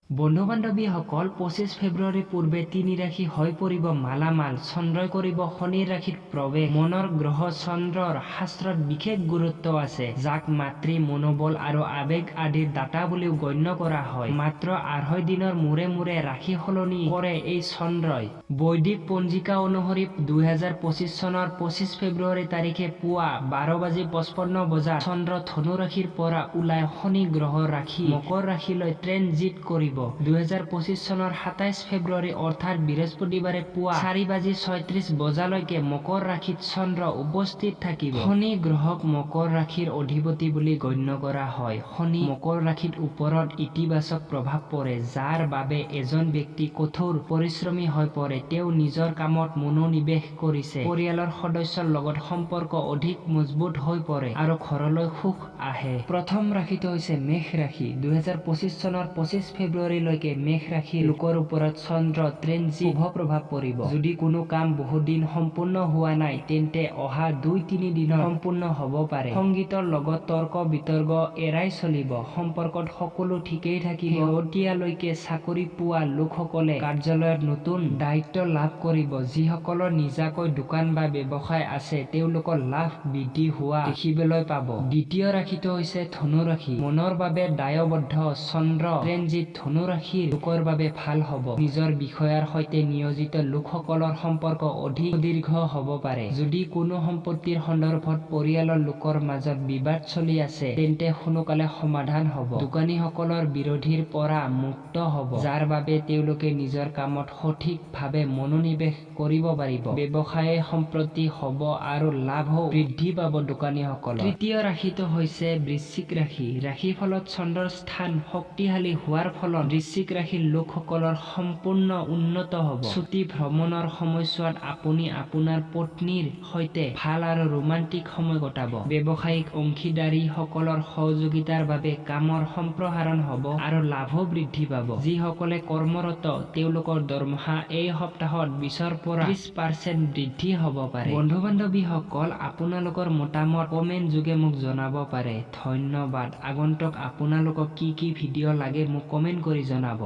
বন্ধু বান্ধৱীসকল, 25 ফেব্ৰুৱাৰীৰ পূৰ্বে তিনি ৰাশি হৈ পৰিব মালামাল। চন্দ্ৰই কৰিব শনিৰ ৰাশিত প্ৰৱেশ। মনৰ গ্ৰহ চন্দ্ৰৰ শাস্ত্ৰত বিশেষ গুৰুত্ব আছে, যাক মাতৃ, মনোবল আৰু আৱেগ আদিৰ দাতা বুলিও গণ্য কৰা হয়। মাত্ৰ আঢ়ৈ দিনৰ মূৰে মূৰে ৰাশি সলনি কৰে এই চন্দ্ৰই। বৈদিক পঞ্জিকা অনুসৰি 2025 চনৰ 25 ফেব্ৰুৱাৰী তাৰিখে পুৱা 12:55 বজাত চন্দ্ৰ ধনু ৰাশিৰ পৰা ওলাই শনি গ্ৰহৰ ৰাশি মকৰ ৰাশিলৈ ট্ৰেনজিট কৰিব। 2025 চনৰ 27 ফেব্ৰুৱাৰী অৰ্থাৎ বৃহস্পতিবাৰে পুৱা 4:36 বজালৈকে মকৰ ৰাশিত চন্দ্ৰ উপস্থিত থাকিব। শনি গ্ৰহক মকৰ ৰাশিৰ অধিপতি বুলি গণ্য কৰা হয়। শনি মকৰ ৰাশিত ওপৰত ইতিবাচক প্ৰভাৱ পৰে, যাৰ বাবে এজন ব্যক্তি কঠোৰ পৰিশ্ৰমী হৈ পৰে। তেওঁ নিজৰ কামত মনোনিৱেশ কৰিছে। পৰিয়ালৰ সদস্যৰ লগত সম্পৰ্ক অধিক মজবুত হৈ পৰে আৰু ঘৰলৈ সুখ আহে। প্ৰথম ৰাশিটো হৈছে মেষ ৰাশি। 2025 চনৰ 25 ফেব্ৰুৱাৰীলৈকে মেষ ৰাশিৰ লোকৰ ওপৰত চন্দ্ৰ ট্ৰেনজিট শুভ প্ৰভাৱ পৰিব। যদি কোনো কাম বহুদিন সম্পূৰ্ণ হোৱা নাই, তেন্তে অহা 2-3 দিনত সম্পূৰ্ণ হ'ব পাৰে। সংগীতৰ লগত তৰ্ক বিতৰ্ক এৰাই চলিব। সম্পৰ্কত সকলো ঠিকেই থাকিব। শেহতীয়ালৈকে চাকৰি পোৱা লোকসকলে কাৰ্যালয়ত নতুন দায়িত্ব লাভ কৰিব। যিসকলৰ নিজাকৈ দোকান বা ব্যৱসায় আছে, তেওঁলোকৰ লাভ বৃদ্ধি হোৱা দেখিবলৈ পাব। দ্বিতীয় ৰাশিটো হৈছে ধনু ৰাশি। মনৰ বাবে দায়বদ্ধ চন্দ্ৰ ট্ৰেনজিট ধনু ৰাশিৰ লোকৰ বাবে ভাল হ'ব। নিজৰ বিষয়াৰ সৈতে নিয়োজিত লোকসকলৰ সম্পৰ্ক অধিক সুদীৰ্ঘ হ'ব পাৰে। যদি কোনো সম্পত্তিৰ সন্দৰ্ভত পৰিয়ালৰ লোকৰ মাজত বিবাদ চলি আছে, তেন্তে সোনকালে সমাধান হ'ব। দোকানীসকলৰ বিৰোধীৰ পৰা মুক্ত হ'ব, যাৰ বাবে তেওঁলোকে নিজৰ কামত সঠিকভাৱে মনোনিৱেশ কৰিব পাৰিব। ব্যৱসায় সম্প্ৰতি হ'ব আৰু লাভও বৃদ্ধি পাব দোকানীসকলৰ। তৃতীয় ৰাশিটো হৈছে বৃশ্চিক ৰাশি। ৰাশিফলত চন্দ্ৰৰ স্থান শক্তিশালী হোৱাৰ ফলত বৃশ্চিক ৰাশিৰ লোকসকলৰ সম্পূৰ্ণ উন্নত হ'ব। ছুটি ভ্ৰমণৰ সময়ছোৱাত আপুনি আপোনাৰ পত্নীৰ সৈতে ভাল আৰু ৰোমান্টিক সময় কটাব। ব্যৱসায়িক অংশীদাৰীসকলৰ সহযোগিতাৰ বাবে কামৰ সম্প্ৰসাৰণ হ'ব আৰু লাভো বৃদ্ধি পাব। যিসকলে কৰ্মৰত, তেওঁলোকৰ দৰমহা এই সপ্তাহত 20ৰ পৰা 30% বৃদ্ধি হ'ব পাৰে। বন্ধু বান্ধৱীসকল, আপোনালোকৰ মতামত কমেণ্ট যোগে মোক জনাব পাৰে। ধন্যবাদ। আগন্তুক আপোনালোকক কি কি ভিডিঅ' লাগে মোক কমেণ্ট কৰি জনাব।